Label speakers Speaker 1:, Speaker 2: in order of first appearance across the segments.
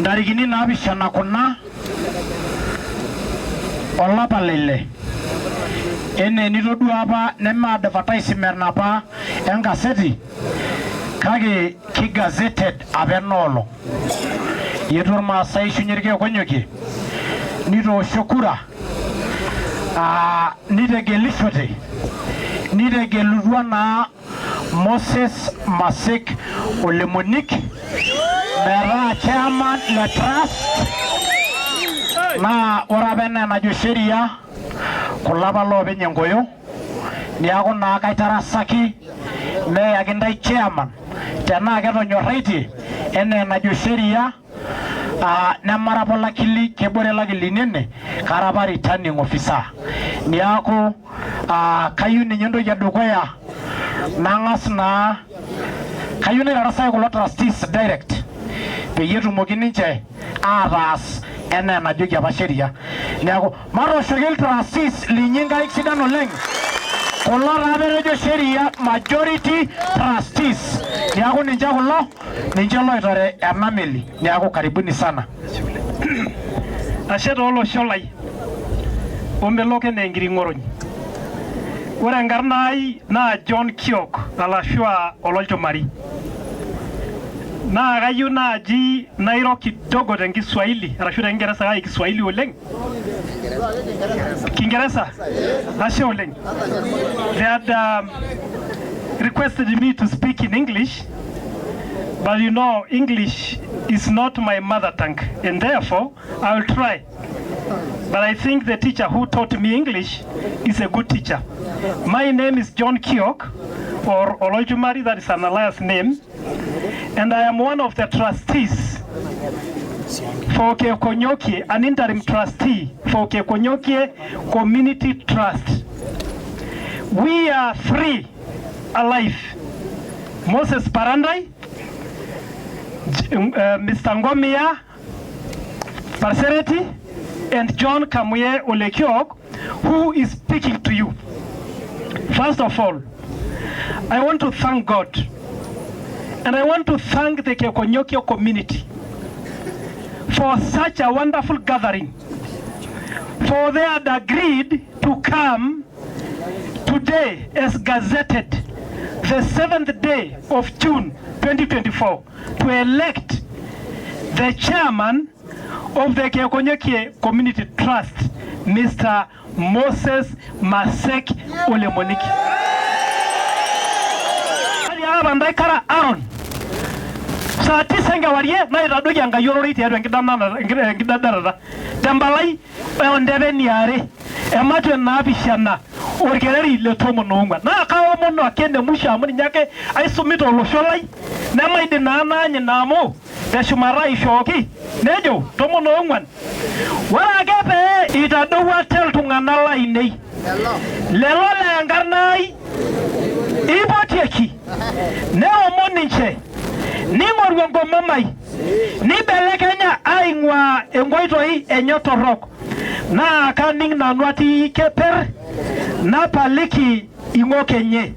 Speaker 1: Ntarikini 7 kuna olapa le ile enaa enitodua apa neme advertisement apa enkaseti kake kigazetted apa ena olong. Yetuo Irmaasai aishunye irkeek onyokie nitoosho kura nitegelishote nitegelutua naa Moses Masik Ole Monik metaa chairman le trust naa ore apa enaa enajo sheria kulo apa loopeny enkoyo niaku naa kaitarasaki meyaki intae chairman tenaa ketonyorraitie enaa enajo sheria. Nemara apa olakili, kebore lakilini ene, kara apa returning officer. Niaku kayieu ninye entoki edukuya nang'as naa kayieu naitarasaki kulo trustees direct peyie etumoki ninche ataas enaa enajoki apa sheria. Neeku matooshoki iltrustees linyi inkaik sidan oleng. Kulo taa apa etejo sheria majority trustees. Niaku ninche kulo ninche loitore ena meli. Neeku karibuni sana.
Speaker 2: Ashe toolosho lai omelok enaa enkiring'orony. Ore enkarna ai naa John Kiok arashu aa Ololchumari. Naa kayieu naaji nairo kidogo te Kiswahili arashu te Kingeresa kake Kiswahili oleng. Kiingereza? Ashe oleng. They had requested me to speak in English, but you know English is not my mother tongue, and therefore I will try. But I think the teacher who taught me English is a good teacher. My name is John Kiok, or Ololchumari, that is an alias name, and I am one of the trustees for Keekonyokie, an interim trustee for Keekonyokie Community Trust. We are three alive. Moses Parandai, Mr. Ngomia Parsereti, and John Kamuye Olekiok, who is speaking to you. First of all, I want to thank God, and I want to thank the Keekonyokie community for such a wonderful gathering, for they had agreed to come today as gazetted the 7th day of June 2024 to elect the chairman of the Keekonyokie Community Trust, Mr. Moses Masek Ole Moniki. Apa ntae kara Aaron saa tisa enkewarie naitadoiki Enkai ororei tiatua enkidadarata tempalai ontebe eniare ematua 7 orkereri le 14. Naa kaomonu ake ene musho amu ninye ake aisumita olosho lai nemaidim naa naany ina amu teshumata aishooki nejo 14 ore ake pee itadou ate iltung'anak lainei lelo laa enkarna ai ipotieki neomon ninche ning'oru enkomom ai nibelekenya aing'uaa enkoitoi enye torrok naa kaning nanu atii keper napaliki ing'ok enye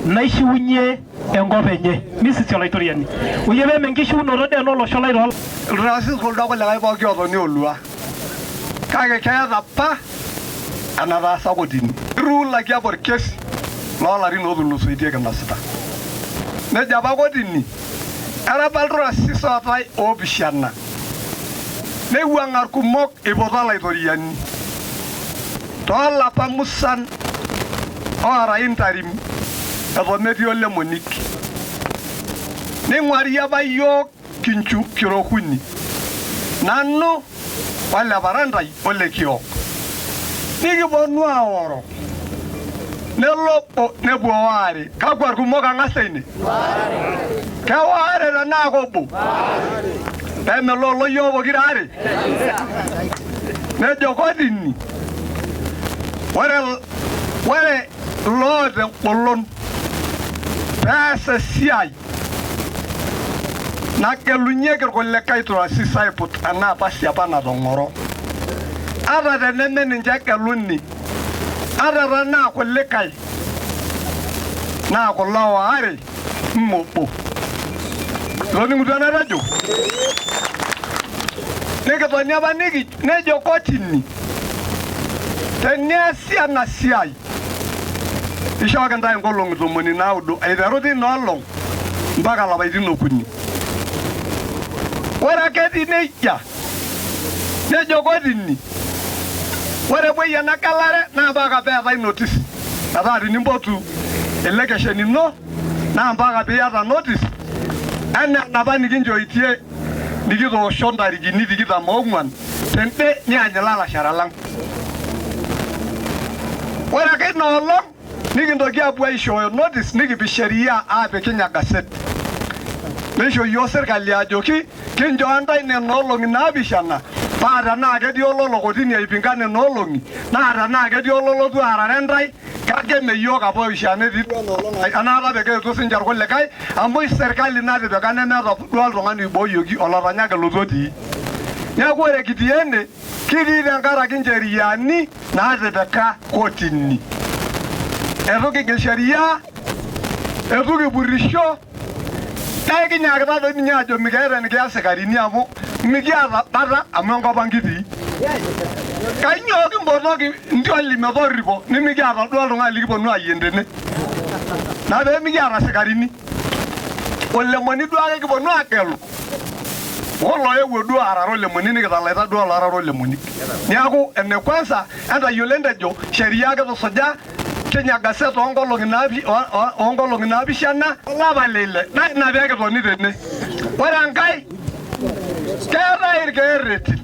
Speaker 2: naishiunye enkop enye. Misisi Olaitoriani. Oyie peme enkishiunoto dee olosho lai too
Speaker 3: Iltrustees kuldo kulikae pooki ootoni olua. Kake keeta apa enataasa kotini. Iruulaki apa orkesi loolarin ootulusoitie kinosita. Nejo apa kotini era apa iltrustees ootae oopishana. Neiwuang'a irkumok eipoto olaitoriani. Toolapa musan oora interim eton metii ole Monik. Neing'uari apa iyiook kinchu kira okuni, nanu ole Parantai ole Kiok. Nikiponu aoro, nelo obo nepuo waare. Kakwa irkumok ang'as teine? Kewaare tenaa kobo? Pemelo olo iyiook pokira are? Nejo kotini ore ore loota engolon pees esiai nagelunyeki irkulikae trustees aiput ena apasi apa natong'oro ata teneme ninche egeluni ata tenaa kulikae naa kulo waare mme obo. Itoning'utua enatejo? Nikitoni apa nejo kotini teniasi ena siai ishooki ntae inkolong'i 19 aiteru teina olong mpaka lapaitin okuni. Ore ake etii nejia nejo kotini ore epuoi ena gelare naa mpaka peetae notice metaa tinimpotu elekeshen ino naa mpaka piata notice enaa enapa nikinchoitie nikitoosho ntarikini 24 tende niany ilalashera lang. Ore ake ina olong nikintoki apuo aishooyo notice nikipik sheria aapik Kinya Gazette. Neisho iyiook serkali ajoki kinchoo ntae nena olong'i 7 paa tenaa ketii ololo kotini aipinga nena olong'i naa tenaa ketii ololotu aarare ntae kake mme iyiook apa oishaa netii duo ena olong anaata pee keetuo sinche irkulikae amu serkali natipika nemeeta duo oltung'ani oibooyioki olotanyaki elotu otii. Neeku ore kitii ene kitii tenkaraki ncheriani naatipika kotini. Eitu kigil sheria, eitu kipurrisho, naa ekinyaakita doi ninye aajo mikiata enikiya sikarini amu mikiata bata amu enkop ang kitii. Kainyoo kimpotoki ntioli metorripo nimikiata duo oltung'ani likiponu aayien tene. Naa pee mikiata sikarini. Olemoni duo ake kiponu aagelu oloewuo duo aarare olemoni nikitalaita duo oloorare olemoni. Neeku ene kwanza entayiolo entejo sheria kitusuja Kinya Gazette oonkolong'i 7 olapa le ile naa ina pee kitoni tene. Ore enkae keetae irkeerretin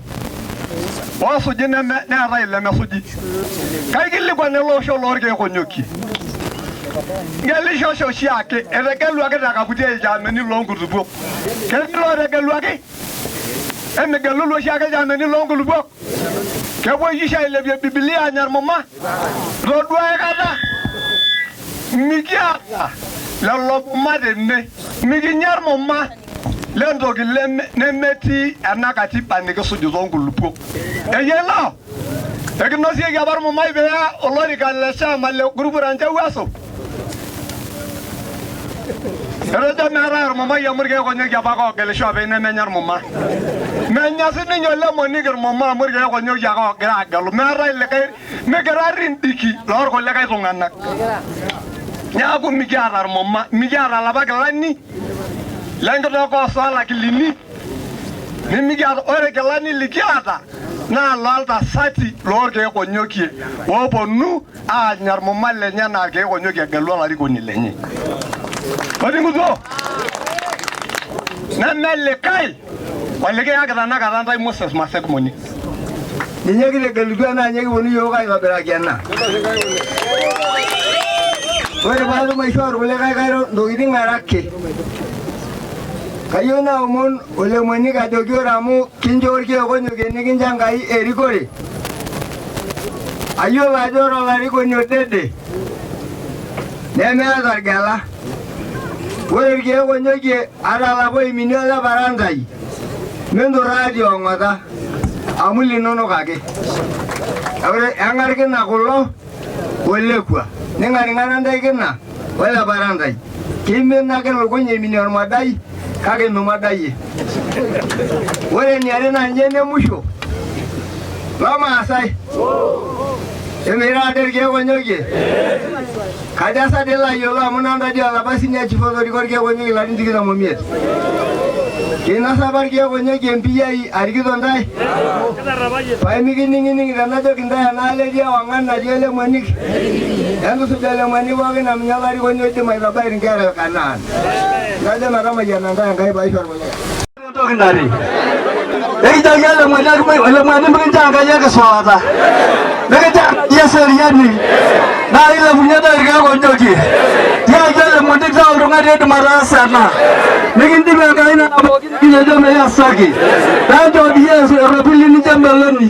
Speaker 3: oosuji neetae ilemesuji. Kaikilikuan ele osho loorkeek onyokie. Ngelishosho oshiake etegeluaki te Kaputi ilchaameni loonkulupuok. Ketii lootegeluaki? Emigelulu oshiake ilchaameni loonkulupuok? Kepuoi oshi ailepie Bibilia aanya irmuma? Itodua aikata? Mikiata lelo muma tene. Mikinya irmuma lentoki nemetii ena katiba nikisuj toonkulupuok. Eyiolo? Ekinosieki apa ormumai piya olorika le chama le group Ranchauaso. Etejo meetae ormumai amu irkeek onyokie apake oogelisho openy nemenya ormuma. Menya sininye ole Monique irmuma amu irkeek onyokie ake oogira agelu. Meetae likae mikira rindiki loorkulikae tung'anak. Neeku mikiata irmuma, mikiata lapa kilani lenkitok osolakilini nimikiata. Ore kilani likiata naa looltasati loorkeek onyokie ooponu aanya irmuma lenye anaa irkeek onyokie egelu olarikoni lenye. Toningutuo? Neme likae olikiyaki tenakata ntae Moses Masek Monique.
Speaker 4: Ninye kitegelutua naa ninye kiponu iyiook aitobiraki ena. Ore paatum aishoo irkulikae kairo ntokitin are ake. Kayieu naomon ole Monique ajoki ore amu kinchoo irkeek onyokie nikincho Enkai erikore. Ayiolo ajo ore olarikoni odede nemeeta orgela. Ore irkeek onyokie ata lapa oiminie ole Parantai minturraa tiong'ota amu linonok ake. Ore eng'ar kina kulo olekua ning'aring'ara ntae kina ole Parantai. Kimina ake lukuny iminie ormodai kake mimodayie. Ore eniare naa ninye enemusho Lomaasai. Emira ade irkeek onyokie. Kaja sa dii layiolo amu nanu tadii olapa senior chief otoriko irkeek onyokie ilarin 25. Kinosa apa irkeek onyokie empiyai arikito ntae. Paimikining'ining tenajoki ntae enaalo etii ewang'an natii ele Monique. Entusuj ele Monique pookin amu ninye olarikoni oidim aitabai inkera e Kanaan. Najo metamayiana ntae Enkai paisho irkulikae.
Speaker 5: Entoki nari. Ekijoki ele Moni mikincho Enkai enkisumata. Mikincho Enkai eseriani. Naa ilepunye doi irkeek onyokie. Tiaki ele Moni taa oltung'ani oidim ataasa ena. Mikindim Enkai nena pookin nikitejo measaki. Naa nchoo dii erropili nicho emeloni.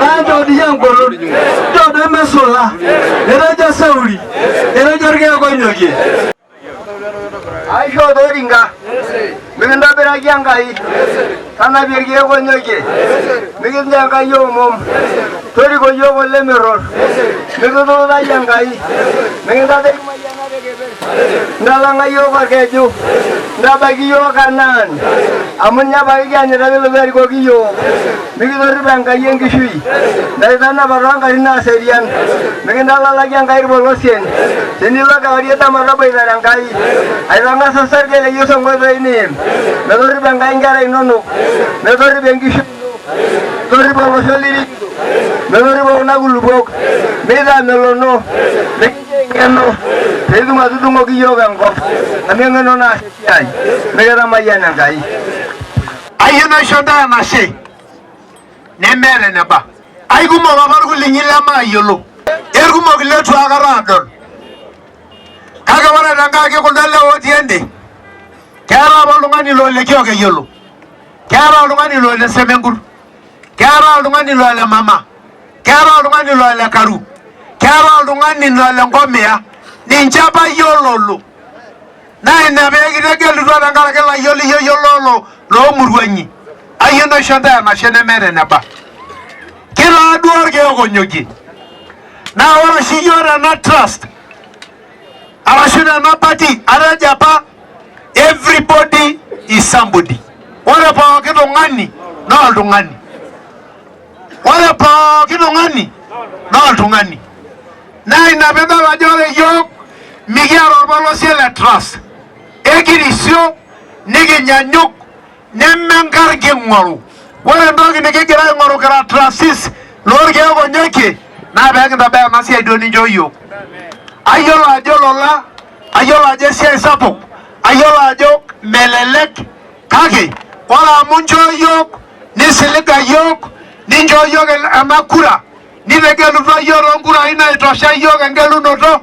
Speaker 5: Naa nchoo dii engolon. Nchoo doi meisula. Etejo Sauli. Etejo irkeek onyokie.
Speaker 4: Aishoo toringa mikintobiraki Enkai tanapie irkeek onyokie mikincho Enkai omom toriko iyiook olemirror mikituutai Enkai mikintadoiki mayianat e keper ntalang'a iyiook orkeju. Ntabaiki iyiook Kanaan amu ninye apake kianyita pilotu arikoki iyiook. Mikitorripo Enkai enkishui, naitanapa toonkatitin naaserian, mikintalalaki Enkai irpolosien, tenilo kewarie dama taboitare Enkai, aitang'asa osarge le Yesu enkoitoi niim, metorripo Enkai inkera inonok, metorripo enkishui ino, metorripo olosho lirikito, metorripo kuna kulupuok, meitamelono, mikincho eng'eno peetum atudung'oki iyiook enkop, amu eng'eno naas esiai, mikitamayiana Enkai.
Speaker 6: Ayieu naisho ntae enashe nemeeta eneba. Aikumok apa irkulinyi lemaayiolo, irkumok ileitu aikata adol. Kake ore tenkaraki kuldo lewa otii ende, keetae apa oltung'ani laa ole Kiok eyiolo, keetae oltung'ani laa ole Semenkur, keetae oltung'ani laa ole Mama, keetae oltung'ani laa ole Karu, keetae oltung'ani laa ole Nkomia, ninche apa yiololo. Naa ina pee kitegelutua tenkaraki layiok liyiololo loomurua inyi. Ayieu naisho ntae enashe nemeeta eneba. Kitaa duo irkeek onyokie. Naa ore oshi iyiook tena trust arashu tena party atejo apa everybody is somebody. Ore pooki tung'ani naa oltung'ani. Ore pooki tung'ani naa oltung'ani. Naa ina piidol ajo ore iyiook mikiata orpolosie le trust. Ekirisio nikinyanyuk neme nkar king'oru. Ore entoki nikigira aing'oru kira trustees loorkeek onyokie naa pee kintabaya ena siai duo ninchoo iyiook. Ayiolo ajo lola, ayiolo ajo esiai sapuk, ayiolo ajo melelek kake ore amu nchoo iyiook nisiliga iyiook ninchoo iyiook ena kura nitegelutua iyiook toonkurai naitosha iyiook engelunoto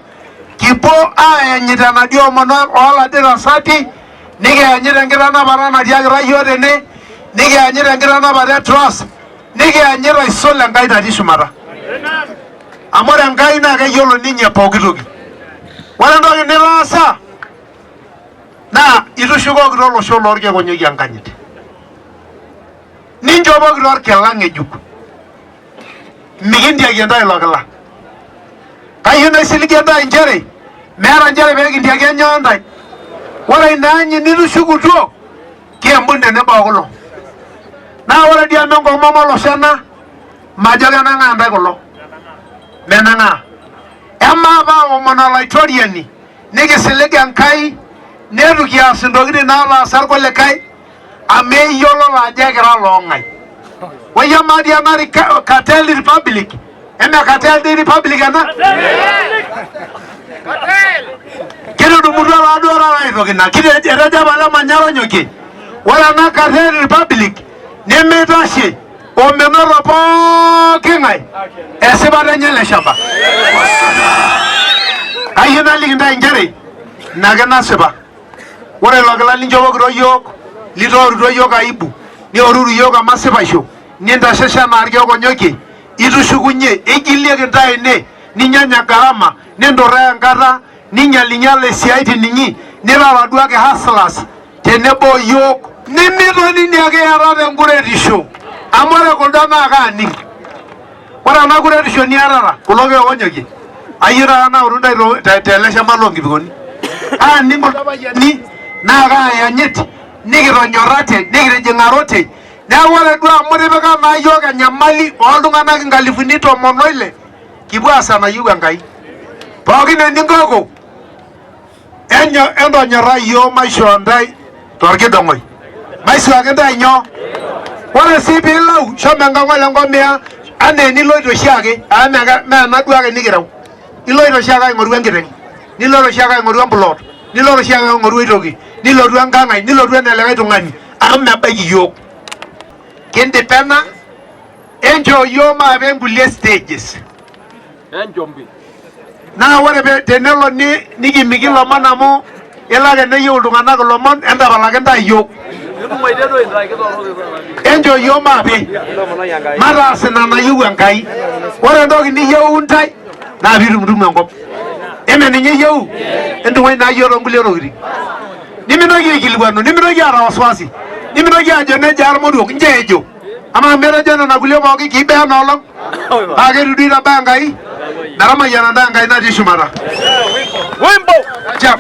Speaker 6: kipuo aayanyit enaduo omono ooladi tasati nikiyanyit enkitanapata natiakita iyiook tene nikiyanyit enkitanapata e trust nikiyanyit aisul Enkai natii shumata amu ore Enkai naa keyiolo ninye pooki toki. Ore entoki nitaasa naa itushukokito olosho loorkeek onyokie enkanyit ninchopokito orkila ng'ejuk mikintiaki entae ilo kila. Kayieu naisiligie ntae nchere meeta nchere pee kintiaki enyoo ntae. Ore ina anyi nitushukutuo kiembun tenebo o kulo. Naa ore dii amu enkomom olosho ena majo kenang'aa ntae kulo. Menang'aa. Emaa paa aomon olaitoriani nikisilig Enkai neitu kias intokitin naataasa irkulikae amu eyiololo ajo ekira loong'ae. Woi amaa dii ena Cartel Republic eme Cartel dii Republic ena? Kitudumutua taa duo taata aitoki ina. Etejo apa le Manyara onyokie ore ena Cartel Republic nemeitashe omenoto pooki ng'ae esipata enye ele shamba. Kayieu naliki intae nchere ina ake nasipa. Ore ilo kila linchopokito iyiook litoorutua iyiook aibu nioruru iyiook emasipaisho nintasheshe anaa irkeek onyokie itushukunye igilieki intae ene ninyanya gharama ninturraa enkata ninyalinyala isiaitin inyi nirara duake hustlers tenebo iyiook nimitonini ake iyatata enkuretisho amu ore kuldo naa kaaning ore ena kuretisho niatata kulo keek onyokie ayieu taata naoru intae tele shamba loonkipikoni aaning kuldo payiani naa kaayanyit nikitonyorrate nikitijing'arote neeku ore duo amu itipika naa iyiook enyamali ooltung'anak inkalifuni tomon oile kipuo aas enayieu Enkai pookin eninkoko Entonyorrai iyiook maishoo ntae torkidong'oi. Maisuaki ntae nyoo? Ore sii piilau, shomo enkang ole Nkomia anaa eniloito oshiake, amu mee ena duo ake nikireu. Iloito oshiake aing'oru enkiteng', niloito oshiake aing'oru emplot, niloito oshiake aing'oru aitoki, nilotu enkang ai, nilotu ene likae tung'ani, amu mebaiki iyiook. Kindipa ena, enchoo iyiook maape nkulie stages. Naa ore tenelo nikimiki ilomon amu elo ake neyieu iltung'anak ilomon entapalaki ntae iyiook. Enchoo iyiook maape mataas ina nayieu Enkai. Ore entoki niyieu ntae naa piitumutumu enkop. Eme ninye iyieu? Entung'uai naa iyiook toonkulie tokitin. Nimintoki aikilikuanu, nimintoki aata wasiwasi, nimintoki ajo nejia irmoruok, nchoo ejo. Amaa metejo nena kulie pooki kiba ena olong? Paa keitu duo itabaya Enkai? Metamayiana ntae Enkai natii shumata. Chap.